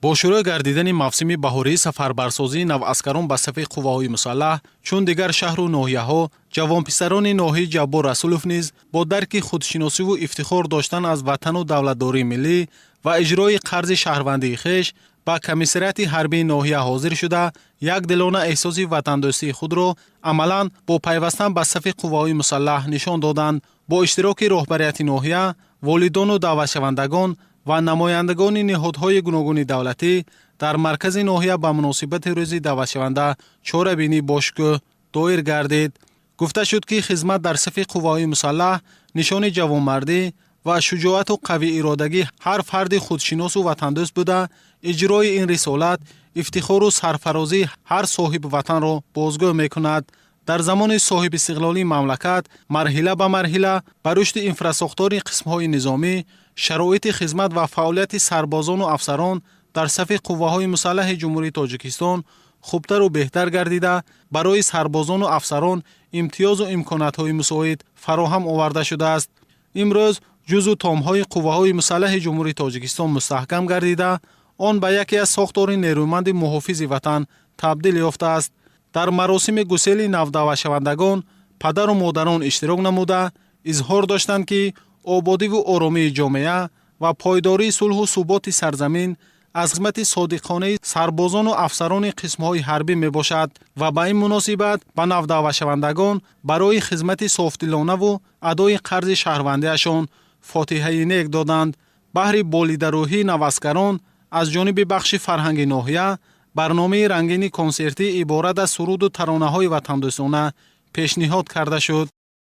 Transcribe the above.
Бо шурӯъ гардидани мавсими баҳории сафарбарсозии наваскарон ба сафи қувваҳои мусаллаҳ, чун дигар шаҳру ноҳияҳо, ҷавонписарони ноҳияи Ҷаббор Расулов низ бо дарки худшиносиву ифтихор доштан аз ватану давлатдории миллӣ ва иҷрои қарзи шаҳрвандии хеш ба комиссариати ҳарбии ноҳия ҳозир шуда, якдилона эҳсоси ватандӯстии худро амалан бо пайвастан ба сафи қувваҳои мусаллаҳ нишон доданд. Бо иштироки роҳбарияти ноҳия, волидону даъватшавандагон ва намояндагони ниҳодҳои гуногуни давлатӣ дар маркази ноҳия ба муносибати рӯзи даъватшаванда чорабинӣ бошукӯҳ доир гардид. Гуфта шуд, ки хизмат дар сафи қувваҳои мусаллаҳ нишони ҷавонмардӣ ва шуҷоату қавииродагии ҳар фарди худшиносу ватандӯст буда, иҷрои ин рисолат ифтихору сарфарозии ҳар соҳиби ватанро бозгӯ мекунад. Дар замони соҳибистиқлолии мамлакат марҳила ба марҳила ба рушди инфрасохтори қисмҳои низомӣ, шароити хизмат ва фаъолияти сарбозону афсарон дар сафи қувваҳои мусаллаҳи Ҷумҳурии Тоҷикистон хубтару беҳтар гардида, барои сарбозону афсарон имтиёзу имкониятҳои мусоид фароҳам оварда шудааст. Имрӯз ҷузъу томҳои қувваҳои мусаллаҳи Ҷумҳурии Тоҷикистон мустаҳкам гардида, он ба яке аз сохтори нерӯманди муҳофизи ватан табдил ёфтааст. Дар маросими гусели навдаъватшавандагон падару модарон иштирок намуда, изҳор доштанд, ки ободиву оромии ҷомеа ва пойдории сулҳу суботи сарзамин аз хизмати содиқонаи сарбозону афсарони қисмҳои ҳарбӣ мебошад ва ба ин муносибат ба навдаъватшавандагон барои хизмати софдилонаву адои қарзи шаҳрвандиашон фотиҳаи нек доданд. Баҳри болидарӯҳии наваскарон аз ҷониби бахши фарҳанги ноҳия барномаи рангини консертӣ иборат аз суруду таронаҳои ватандӯстона пешниҳод карда шуд.